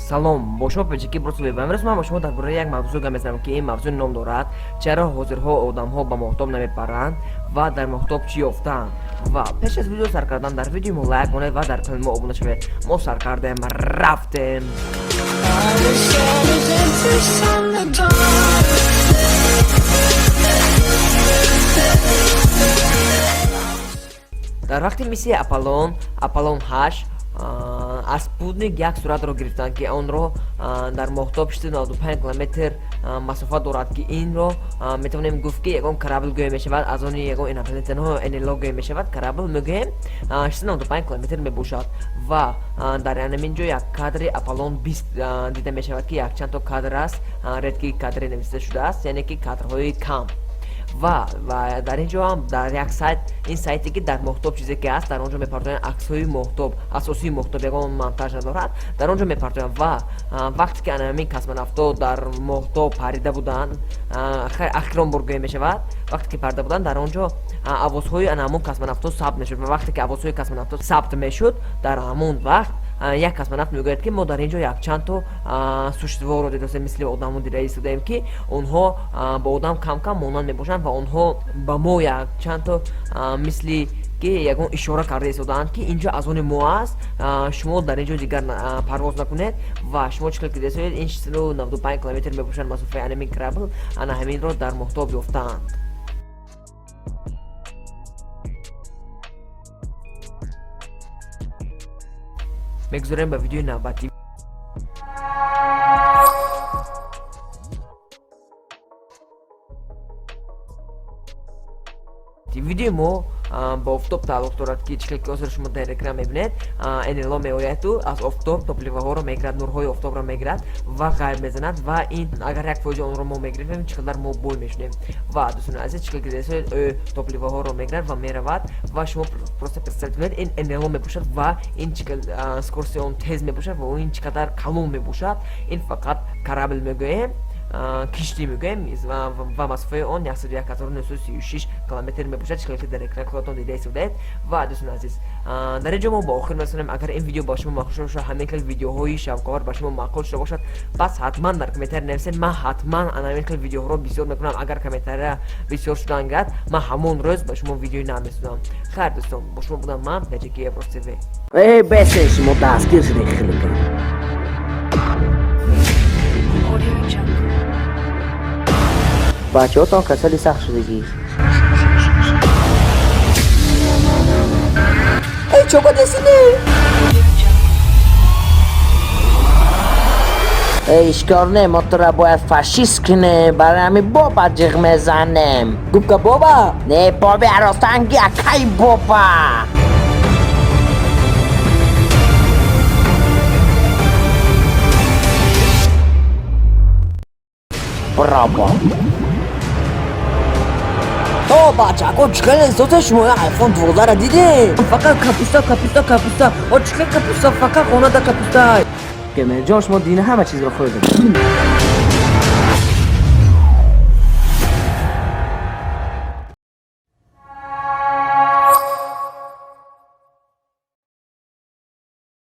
Салом, бо шумо Печики Брусовӣ ва имрӯз ман бо шумо дар бораи як мавзӯъ гап мезанам, ки ин мавзӯъ ном дорад чаро ҳозирҳо одамҳо ба моҳтоб намепаранд ва дар моҳтоб чӣ ёфтаанд. Ва пеш аз видео сар кардан дар видеои мо лайк монед ва дар канали мо обуна шавед. Мо сар кардем, рафтем. Дар вақти миссияи Аполлон, Аполлон 8 аз спутник як суратро гирифтанд, ки онро дар моҳтоб 695 километр масофа дорад, ки инро метавонем гуфт, ки ягон корабль гӯя мешавад, аз они ягон инопланетянҳо НЛО гӯя мешавад, корабль мегӯем, 695 километр мебошад. Ва дар ҳамин ҷо як кадри Аполлон 20 дида мешавад, ки якчанд то кадр аст, редкий кадре нависта шудааст, яъне ки кадрҳои кам. Ва дар ин ҷо ҳам дар як сайт, ин сайте ки дар моҳтоб чизе ки ҳаст, дар он ҷо мепартоянд аксҳои моҳтоб, асосии моҳтоб, ягон монтаж надорад, дар он ҷо мепартоянд. Ва вақте ки ана ҳамин космонавтҳо дар моҳтоб парида буданд, ахирон бор гӯя мешавад, вақте ки парида буданд, дар он ҷо овозҳои ана ҳамон космонавтҳо сабт мешуд. Ва вақте ки овозҳои космонавтҳо сабт мешуд, дар ҳамон вақт як космонавт мегӯяд, ки мо дар ин ҷо якчанд то существо ро дидастем, мисли одамо дида истодаем, ки онҳо ба одам кам-кам монанд мебошанд ва онҳо ба мо якчанд то мисли ки ягон ишора карда истодаанд, ки инҷо аз они мо аст, шумо дар ин ҷо дигар парвоз накунед. Ва шумо чӣ хел ки дидастед, ин 695 километр мебошад масофаи ана ҳамин корабль, ана ҳаминро дар моҳтоб ёфтаанд. Мегузорем ба видеои навбатӣ. Видеои мо ба офтоб тааллуқ дорад, ки чӣ хел ки ҳозир шумо дар экран мебинед, НЛО меояду аз офтоб топлива ҳоро мегирад, нурҳои офтобро мегирад ва ғайб мезанад. Ва ин агар 1% онро мо мегирифтем, чӣ қадар мо бой мешудем. Ва дӯстони азиз, чӣ хел ки дидед, ӯ топлива ҳоро мегирад ва меравад. Ва шумо просто представить кунед, ин НЛО мебошад ва ин чӣ хел скорости он тез мебошад ва ин чӣ қадар калон мебошад. Ин фақат корабль мегӯем, киштӣ мегӯем, ва масофаи он 101 936 километр мебошад, чӣ хел ки дар экран худатон дида истодаед. Ва дӯстони азиз, дар ин ҷо мо ба охир мерасонем. Агар ин видео ба шумо маъқул шуда бошад, ҳамин хел видеоҳои шавқовар ба шумо маъқул шуда бошад, пас ҳатман дар комментария нависед. Ман ҳатман ана ҳамин хел видеоҳоро бисёр мекунам. Агар комментария бисёр шудан гирад, ман ҳамон рӯз ба шумо видеои нав месозам. Хайр, дӯстон, бо шумо будам ман, Таҷики Еврос ТВ. Эй, бесе, шумо дастгир шудед, хелика. Audio Jungle. Бачаҳотон касали сахт шудагӣ. Эй, чока десине. Audio Jungle. Эй, ишкор не, мо тура бояд фашист кунем, барои ҳамин боба ҷиғ мезанем. Губка Боба. Не, боби аростанги, акай боба. Браво. То бачако, чӣ хел эҳсосе шумо айфон 12-ра дидем? Фақат капуста, капуста, капуста. О, чӣ хел капуста, фақат хонада капуста. Гемерҷон, шумо дина ҳама чизро хӯрдед.